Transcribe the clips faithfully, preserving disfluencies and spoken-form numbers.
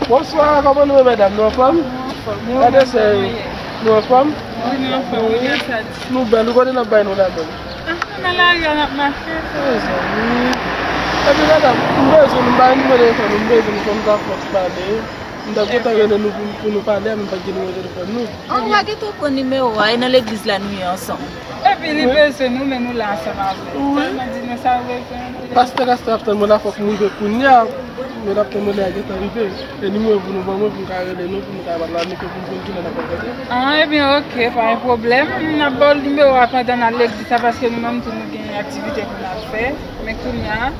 Bonswa, kòman nou ye, medam? Nou anfòm? Nou anfòm. Gade sè yo. Nou anfòm? Wi, nou anfòm. Wi, grasa Dye. Nou bèl, ou konnen n ap bay nou la menm. Ah, nou nan lari a, n ap mache. Mezanmi. Epi, medam, m bezwen nou, m pa gen nimewo telefòn nou, m bezwen nou, fò m ta fòk pale. M ta kontan rele nou pou, pou nou pale, men m pa gen nimewo telefòn nou. An, w a gentan pran nimewo a, e nan legliz la nou ye ansanm. Epi li bezwen nou, men nou la ansanm avè l. Wi. Sèlman di nou sa w bezwen. Pastè Gaston ap tann mwen la, fòk m rive kounye a. Men l ap tann mwen lè a gentan rive. E nimewo pou nou ban mwen, pou m ka rele nou, pou nou ka pale avèk nou, pou m konn kilè n ap rankontre. Ah, ebyen, oke, pa gen pwoblèm. N ap ba w nimewo a pandan n al legliz la, paske nou menm tou nou gen aktivite pou n al fè. Men kounye a,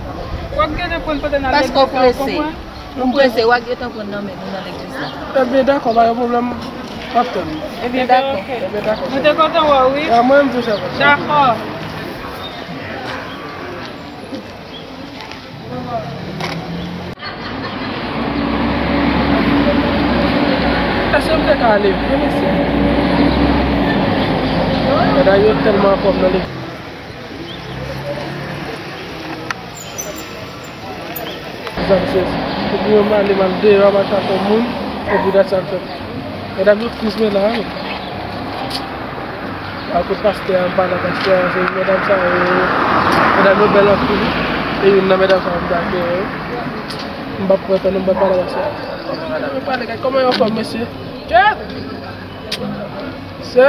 w ap gentan konn pandan n al legliz la, w konprann? Nou prese, w a gentan konn nan men nou nan legliz la. Ebyen, dakò, pa gen pwoblèm. M ap tann. Ebyen, dakò. Ebyen, dakò. Nou te kontan wè w, wi. A, mwen menm tou, chèf. Dakò. Èske m te ka ale vre, mesye? Medam yo tèlman anfòm nan legliz. Sa m sezi. Epi yo mande m al deyò, m al chache yon moun, epi dat sa l fèt. Medam yo tris men la, wi. Akoz pastè a, m pale ak pastè a, se medam sa yo, medam yo bèl anpil. E youn nan medam sa yo m ta gen, wi. M p ap pran tan non, m p ap pale ak pastè a. Medam yo pale, gade kòman yo anfòm, mesye. Kè! Sè,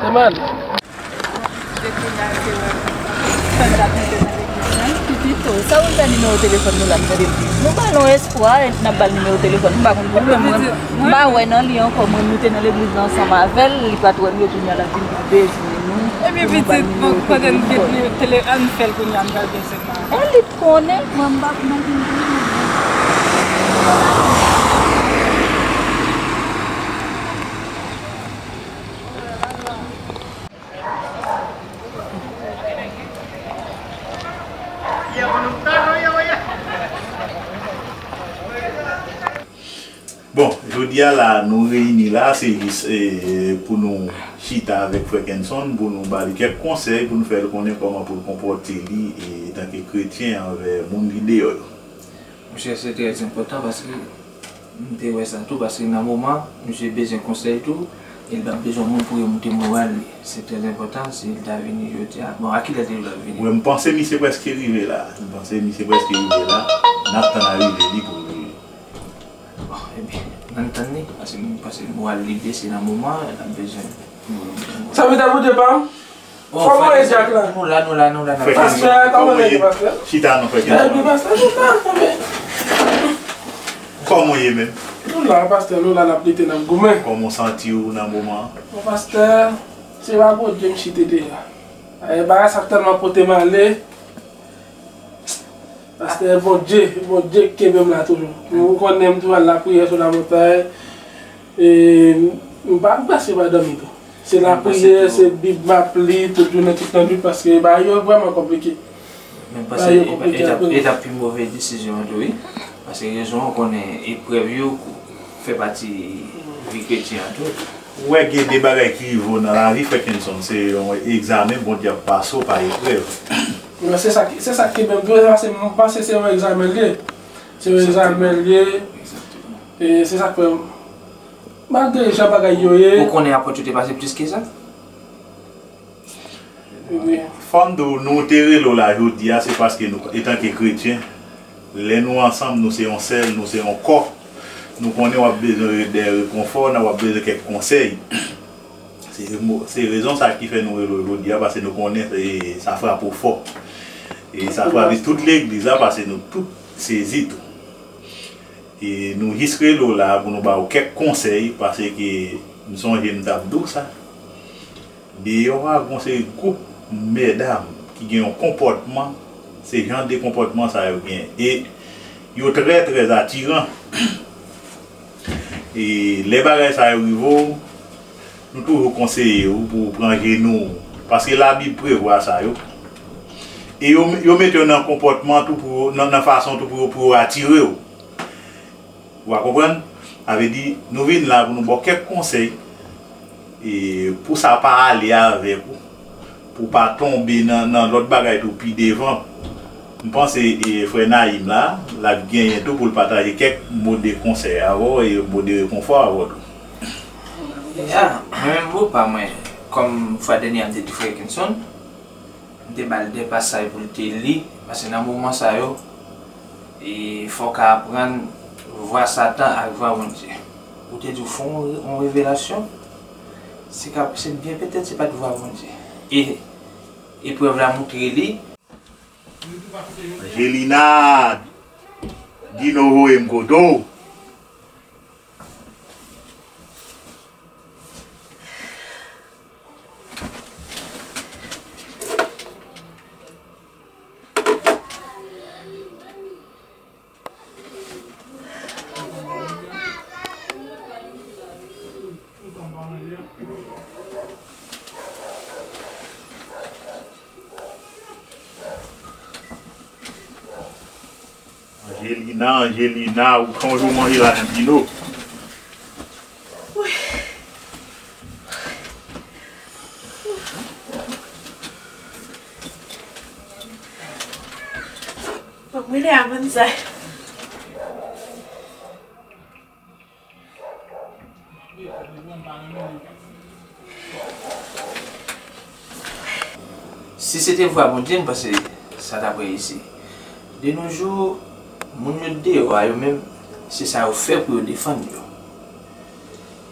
te mal. Depi la, se wè. Sa n t ap mete nan legliz la. Pipito, sa w vin fè nimewo telefòn nou la, m tande l di. Nou ba l yon espwa, n ap ba l nimewo telefòn. M pa konn pou l, men mwen, m pa wè nan li ankò. Mwen, nou te nan legliz la ansanm avè l, li pa t wè m, yo kounye a l ap vin bezwen nou. Epi pitit, bon, kote n gen tele, an fè l kounye a, n pral gen sèlman. E li t konnen, mwen, m pa, mwen vin di. Bon, jodi a la, nou reyini la, se jis, e, pou nou chita avèk frè Kenson, pou nou ba li kèk konsèy, pou nou fè l konnen kòman pou l konpòte li, e, antanke kretyen anvè moun ki deyò yo. Monchè, se trè enpòtan paske m te wè sa tou, paske nan moman, misye bezwen konsèy tou, e l t ap bezwen moun pou remoute moral li. Se trè enpòtan, si l ta vini jodi a. Bon, a kilè l te dwe ap vini? Wi, m panse misye prèske rive la. M panse misye prèske rive la. N ap tann arive li pou l rive. Bon, ebyen, ann tann li, paske m panse moral li blese nan moman, l ap bezwen. Sa vin ap moute pa m? Kòman w ye, Jack la? Nou la, nou la, nou la, n ap... Frè Kenson, pastè, kòman w ye, pastè? Chita non, frè Kenson. Epi pastè, nou la, kòman? Kòman w ye menm? Nou la, pastè, nou la, n ap lite, n ap goumen. Kòman w santi w nan moman an? Bon, pastè, se pa Bondye m chite deja. E, bagay sa tèlman pote m ale. Pastè, Bondye, Bondye kenbe m la toujou. Ou konnen m toujou al lapriyè sou lamontay. E m pa, m prèske pa dòmi tou. Se lapriyè, se Bib m ap li tout jounen, tout lannwit, paske bagay yo vrèman konplike. Men m panse bagay yo konplike etap, anpil. Etap pi move desizyon an tou, wi. Paske rezon an, ou konnen eprèv yo fè pati vi kretyen an tou. Ou wè gen de bagay ki rive w nan lavi, frè Kenson, se yon egzamen Bondye ap pase w pa eprèv. Men se sa ki, se sa ki menm tou, paske m panse se yon egzamen l ye. Se yon egzamen l ye. E se sa k fè, malgre jan bagay yo ye. Ou konnen apot yo te pase plis ke sa? Wi. Fò m di w, nou te rele w la jodi a, se paske nou, etanke kretyen, lè nou ansanm, nou se yon sèl, nou se yon kò. Nou konnen w ap bezwen de rekonfò, w ap bezwen kèk konsèy. Se mo-, se rezon sa ki fè nou rele w jodi a, paske nou konnen, e, sa frape w fò. E sa frape tout legliz la, paske nou tout sezi tou. E nou jis rele w la pou nou ba w kèk konsèy, paske m sonje m t ap di w sa. Deyò a, gon seri gwoup medam ki gen yon konpòtman, se jan de konpòtman sa yo gen. E yo trè, trè atiran. E lè bagay sa yo rive w, nou toujou konseye w pou w pran jenou w. Paske Labib prevwa sa yo. E yo, yo mete w nan konpòtman tou pou, nan, nan fason tou pou, pou yo atire w. Ou a konprann? Sa vle di, nou vin la pou nou ba w kèk konsèy, e, pou sa pa ale avèk ou, pou w pa tonbe nan, nan lòt bagay tou pi devan. M panse e, frè Nahim la, l ap genyen tou pou l pataje kèk mo de konsèy avè w e mo de rekonfò avè w tou. Ya, mwen menm mo pa mwen, kòm fwa dènye a m te di frè Kenson, m te ba l de pasaj pou l te li, paske nan moman sa yo, e fò w ka aprann vwa Satan ak vwa Bondye. Ou te di w fè yon, yon revelasyon, se ka, se byen petèt se pa t vwa Bondye. E eprèv la moutre li. Angelina, Dino voye m kote w. Angelina, Angelina, ou sonje w manje lajan Dino? Bon, mwen le avann sa. Si se te vwa Bondye, m panse sa t ap reyisi. De nos jours, moun yo deyò a yo menm, se sa yo fè pou yo defann yo.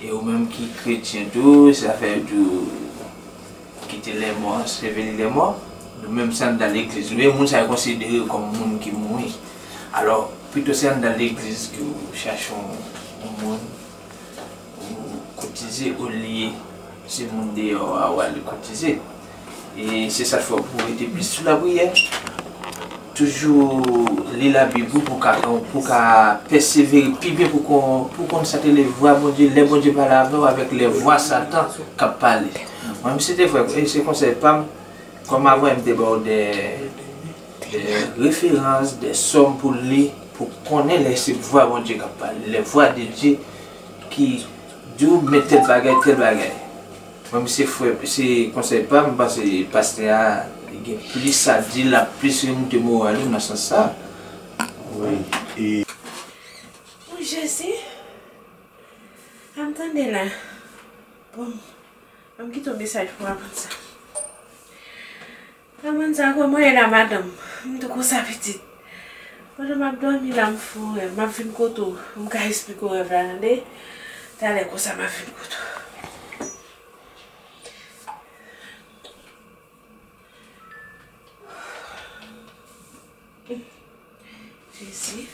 E ou menm ki kretyen tou, sa fè yo di w kite lèmò anseveli lèmò. Nou menm se anndan legliz nou ye, moun sa yo konsidere yo kòm moun ki mouri. Alò, pito se anndan legliz ke w chache yon, yon moun ou koutize olye se moun deyò a w ale koutize. E se sa k fè w pou w rete plis sou lapriyè. Toujou li Labib ou pou w ka, pou w ka pèsevere pi byen pou kon, pou konn sa k rele vwa Bondye, lè Bondye pale avè w avèk lè vwa Satan k ap pale. Mwen, misye te vre, e se konsèy pa m, kòm avanyè m te ba w de, de referans, de sòm pou li, pou konnen lè se vwa Bondye k ap pale, lè vwa de Dye ki di w men tèl bagay, tèl bagay. Mwen, se frè, se konsèy pa m, m panse pastè a, li gen plis sa di, l ap plis remoute moral ou nan sans sa. Wi, e. O Jezi, an tande la. Bon, an m kite yon mesaj pou w avann sa. Amanza, kòman w ye la, madanm? M tou konsa, pitit. Pandan m ap dòmi la, m fè yon rèv. M ap vin kote w. M ka esplike w rèv la, tande? Talè konsa, m ap vin kote w. Jezi.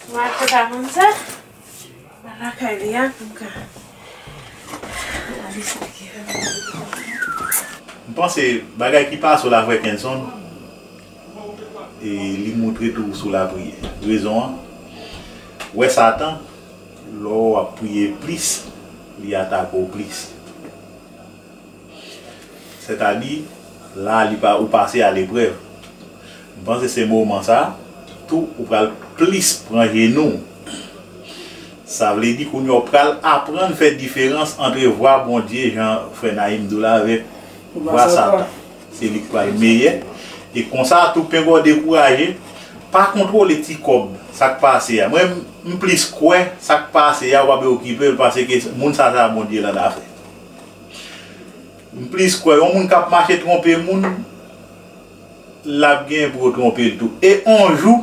Mwen ak papa moun sa, mwen lakay li a pou m ka al esplike. M panse bagay ki pase w la, frè Kenson, e li moutre tou sou lapriyè. Rezon an, wè Satan, lè w ap priye plis, li atake w plis. Sètadi, la li pa, ou pase a leprèv. M panse se moman sa tou ou pral plis pran jenou. Sa vle di kounye a w pral aprann fè diferans ant vwa Bondye, jan frè Nahim di w la, avèk vwa Satan. Se li k pral meyè. E konsa tou, pengò dekouraje, pa kontwole ti kòb, sa k pase a. Mwen, m plis kwè sa k pase a, w ap okipe l, paske moun sa, sa Bondye l annafè. M plis kwè yon moun k ap mache twonpe moun, l ap gen pou yo twonpe l tou. E yon jou,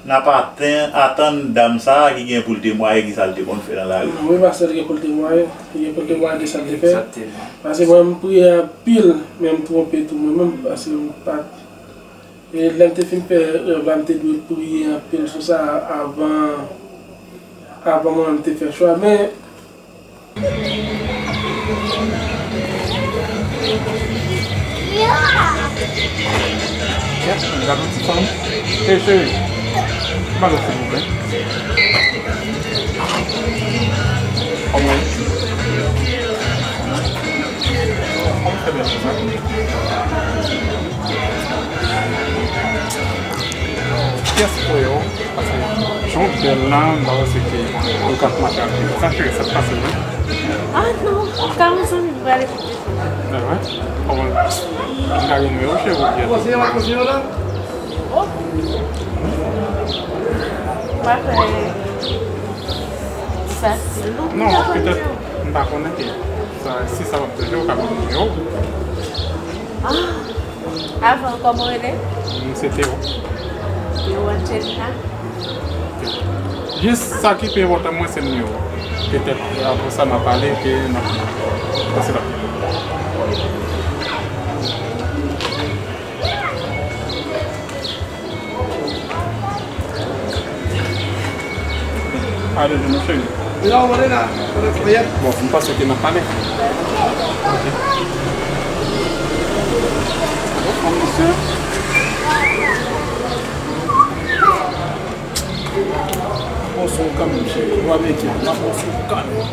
n ap aten-, atann dam sa a ki gen pou l temwaye ki sa l te konn fè nan lari. Wi, pastè, l gen pou l temwaye. Li gen pou l temwaye de sa l te fè. Egzakteman. Paske mwen, m priye anpil, men m twonpe tou mwen menm, paske m pa t E lè m te fin fè rèv la, m te dwe priye anpil sou sa avan, avan mwen menm te fè chwa, men. Yes, m gade yon ti fanm. Hey, cheri, ban m silvouplè. Kòman? Kòman fè bèl konsa? Pyès frè yo, paske jan w bèl la, m pa panse ke yo ka ap mache ak li. Sa cheri, sa k pase menm? Ah non, m ka yon zanmi m. Pral ekouté. Ah ouais? Kòman? M ka gen nimewo cheri ou byen? Oh. Pa fè sa stil non. Non, petèt m pa konnen ke sa, si sa w ap chèche, ou ka ban m nimewo. Ah. Avan, kòman w rele? M se Théo. Théo Angelina. Jis sa ki pi enpòtan mwen se nimewo. Petèt apre sa n a pale epi n a pase la. Ale, nou cheri. Bon, m panse ke n ap pale. Ok. Bon, mesye. Bon, son kanmenm, cheri. Ou ap mete, m ap bon son kanmenm.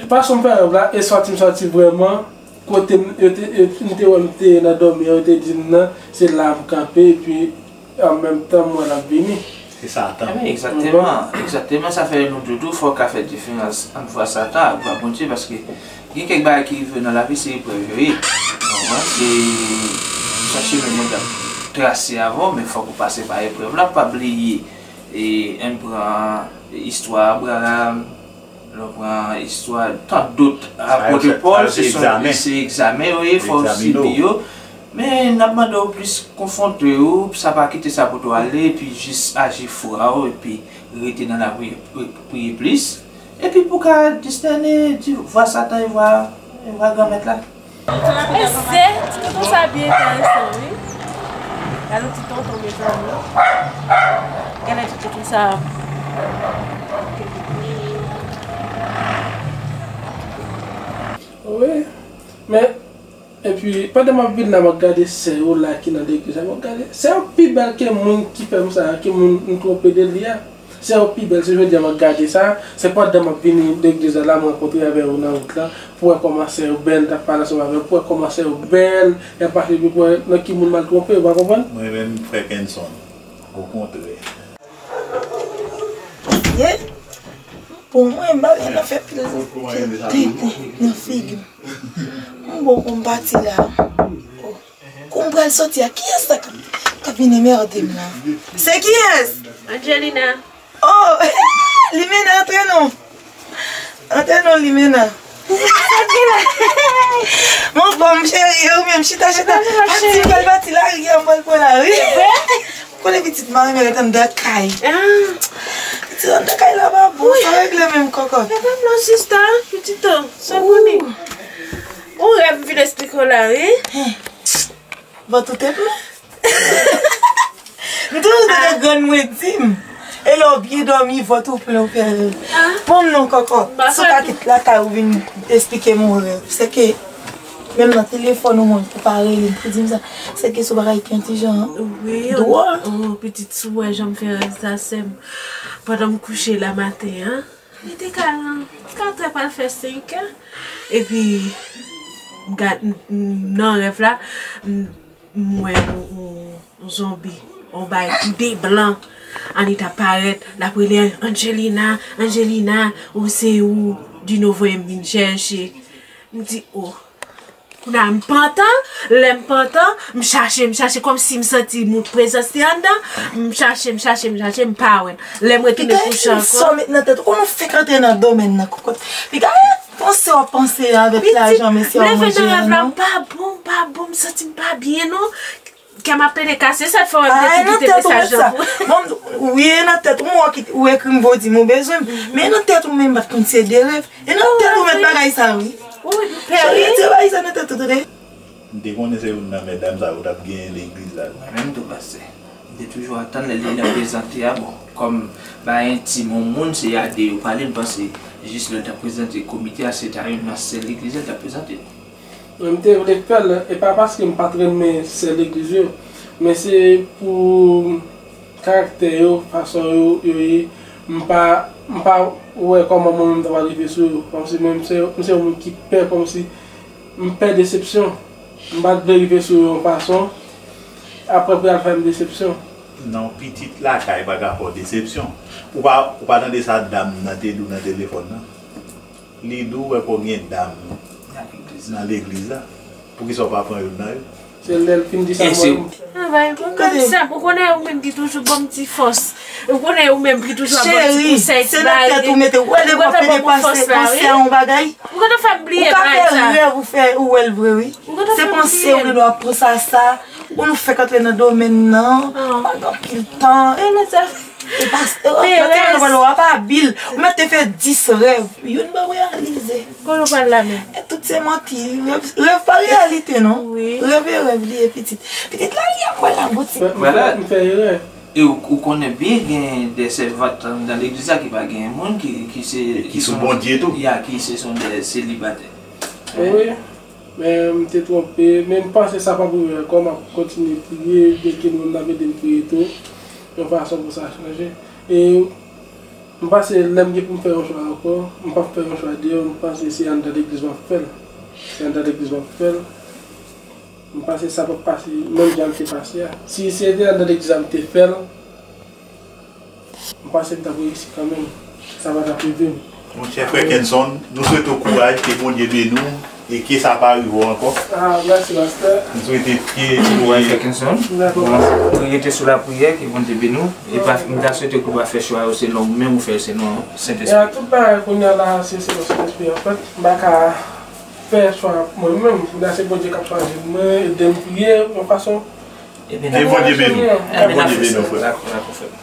Fason m fè rèv la, e sòti m sòti vrèman, kote m, yo te, yo, m te wè m te nan dòmi an, yo te di m nan, se la m kanpe, epi an menm tan m wè l ap vini. Se Satan. Ebyen, egzakteman, egzakteman, sa fè nou di w tou, fò w ka fè diferans ant vwa Satan ak vwa Bondye, paske gen kèk bagay ki rive w nan lavi, se eprèv yo ye. Ou konprann? Se sa chemen Bondye ap trase avè w, men fòk ou pase pa eprèv la. Pa bliye, e, ann pran istwa Abraram, lè w pran istwa tant dòt apot Pòl, se egzamen yo ye, fò w sibi yo. Men n ap mande w plis konfwonte yo, sa pa kite sa pote w ale, epi jis aji fwa w, epi rete nan lapriyè, pri-, priye plis. Epi pou w ka distène di vwa Satan e vwa, e vwa Granmèt la. Ese, ti tonton sa byen enteresan, wi. Gade yon ti tonton, mezanmi. Gade ti tonton sa. Wi, men, epi, pandan m ap vin la, m ap gade sè yo la ki nan legliz la. M ap gade, sè yo pi bèl ke moun ki fè m sa, ke moun m twonpe de li a. Sè yo pi bèl, se jodi a m ap gade sa, se pandan m ap vini legliz la, la m rankontre avè yo nan wout la, pou wè kòman sè yo bèl, m t ap pale ansanm avè yo, pou wè kòman sè yo bèl, y ap mache, epi pou wè nan ki moun m al twonpe, ou pa konprann? Mwen menm, frè Kenson, okontrè. Ye? Pou mwen, m pa vin nan fè pil, pil tenten nan figi m. M bon pou m pati la. Oh. Kou m pral soti a, kiyès sa k ap, k ap vin enmède m la? Se kiyès? Angelina. Oh, Limena, antre non. Antre non, Limena. Mon bòm cheri, ou menm chita, chita. Pati, m pral pati lari a, m pral pran lari. Ou konnen pitit mari m ret anndan kay. Pitit anndan kay la pa bon, sa regle menm kòkòt. Leve m non, sista, pitit an, sa konnen. Ou rèv m vin esplike w la, wi. Vant ou te plen. M toujou tande grann mwen di m, e lè w byen dòmi, vant ou plen, ou fè rèv. Bon, non, kòkò, si w ka kite lakay ou vin esplike m yon rèv. Se ke, menm nan telefòn ou, moun pou pa rele m pou di m sa. Se ke se yon bagay ki yon ti jan dwòl. Oh, pitit, si w wè jan m fè rèv sa, sè m, pandan m kouche la maten an, li te ka, li te ka trè pral fè senk è. Epi, m gad, m, m, nan rèv la, m, m wè yon, yon, yon zonbi, yon bagay de blan, ann ap parèt, l ap rele Angelina, Angelina, ou se ou, Dino voye m vin chèche. M di, oh. Kounye a, m pantan, lè m pantan, m chache, m chache, kòmsi m santi moun prezans te anndan, m chache, m chache, m chache, m pa wè l. Lè m retounen kouche ankò. Piga, sa w met nan tèt ou, kòman w fèk antre nan domèn nan, kòkòt? Piga, panse w ap panse avèk lajan, mesye, w ap manje an, non? Pa bon, pa bon, m santi m pa byen, non. Kè m ap pede kase, sa fè w ap kite mesaj lan pou. Bon, wi, e nan tèt ou, m wè ki, ou ekri m, vo di m ou bezwen m. Men e nan tèt ou menm, m pa t konn se de rèv. E nan tèt ou met bagay sa, wi. Wi, m pè, wi. Cheri, retire bagay sa nan tèt ou, tande. M te konnen se youn nan medam sa yo t ap genyen legliz la. Mwen menm tou, pastè. M te toujou atann lè li t ap prezante a, bon, kòm bagay entim yon moun, se a de yo pale, m panse jis lè l t ap prezante komite a, se ta youn nan sè legliz la l t ap prezante. Mwen, m te vle fè l, e pa paske m pa t renmen sè legliz yo, men se pou karaktè yo, fason yo, yo ye. M pa, m pa wè kòman mwen menm ta pral rive sou yo. Kòmsi mwen, m se, m se yon moun ki pè, kòmsi m pè desepsyon. M pa t vle rive sou yo yon fason, apre pou y al fè m desepsyon. Non, pitit lakay pa ka fè w desepsyon. Ou pa, ou pa tande sa dam nan te di w nan telefòn nan? Li di w wè kò gen dam nan legliz la. Poukisa w pa pran youn nan yo? Se lè l fin di sa mwen. Travay pou mwen sa, ou konnen ou menm ki toujou ban m ti fòs. Ou konnen ou menm ki toujou ap ban m ti konsèy, ti bagay. Cheri, se nan tèt ou mete. Ou wè lè w ap pede pase, panse a yon bagay. Ou gentan fè m bliye bagay sa. Ou ka fè rèv, ou fè, ou wè l vre, wi. Ou gentan fè m bliye. Se panse ou gen dwa panse a sa. Ou konn ou fèk antre nan domèn nan. Pa gen anpil tan. E lè sa. E pa, e, nan tèlman nou pale, w ap abil. Ou mèt te fè dis rèv. Youn pa reyalize. Kote w pral la menm? E tout se manti. Rèv, rèv pa reyalite, non. Wi. Rèv e rèv li ye, pitit. Pitit la, li ap pral la boutik. Malad, m fè erè. E ou, ou konnen byen gen de sèvant anndan legliz la ki pa gen moun, ki, ki se, ki sou Bondye tou. Ya, ki se son de selibatè. Wi. Men m te twonpe, men m panse sa p ap rive ankò, m ap kontinye priye, gen kèk moun ap ede m priye tou, yon fason pou sa chanje. E m panse lè m gen pou m fè yon chwa ankò, m p ap fè yon chwa deyò, m panse se anndan legliz m ap fè l. Se anndan legliz m ap fè l. M panse sa p ap pase menm jan l te pase a. Si se te anndan legliz la m te fè l, m panse m t ap reyisi kanmenm. Sa pa t ap rive m. Monchè frè Kenson, nou swete w kouraj, ke Bondye beni w, e ke sa pa rive w ankò. Ah, mèsi, pastè. Nou swete ke... Kouraj, frè Kenson. Dakò, pastè. Bon, rete sou lapriyè, ke Bondye beni w. E pa, m ta swete ke w pa fè chwa yo selon ou menm, ou fè yo selon Sentespri. Ya, tout bagay kounye a la, se selon Sentespri an fèt. M pa ka fè chwa mwen menm. Kounye a se Bondye k ap chwazi mwen, ede m priye, yon fason. Ke Bondye beni w. Ke Bondye beni w, frè. Dakò, dakò, frè.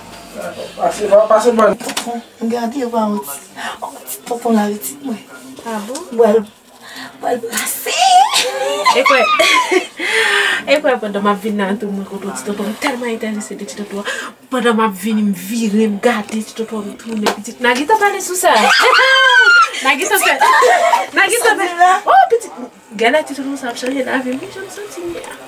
Pase, pase bòn. Tonton, m gade w pa yon ti, yon ti tonton la pitit mwen. Ah bon? Bwèl, bwèl plase. E kwè, e kwè pandan m ap vin la tou, mwen kontan ti tonton, m tèlman enterese de ti tonton an. Pandan m ap vini, m vire, m gade ti tonton, m tounen, pitit. N a gentan pale sou sa. N a gentan fè, n a gentan fè. Oh, pitit. Gade ti tonton sa ap chanje lavi m, jan m santi m ye a.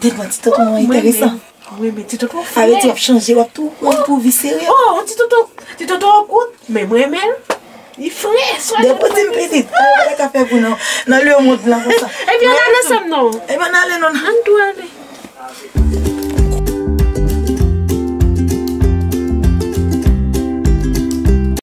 Tèlman ti tonton an enteresan. Mwen menm, mwen menm, ti tonton fre. Sa vle di w ap chanje, w ap tou, w ap tou vi serye. Oh, ti tonton, ti tonton an kout, men mwen menm, li fre, swa. Depi w di m pitit, sa yo pa ka fè pou nou. Nan lemonn lan konsa. Ebyen, ann ale ansanm non. Ebyen, ann ale non. Ann tou ale.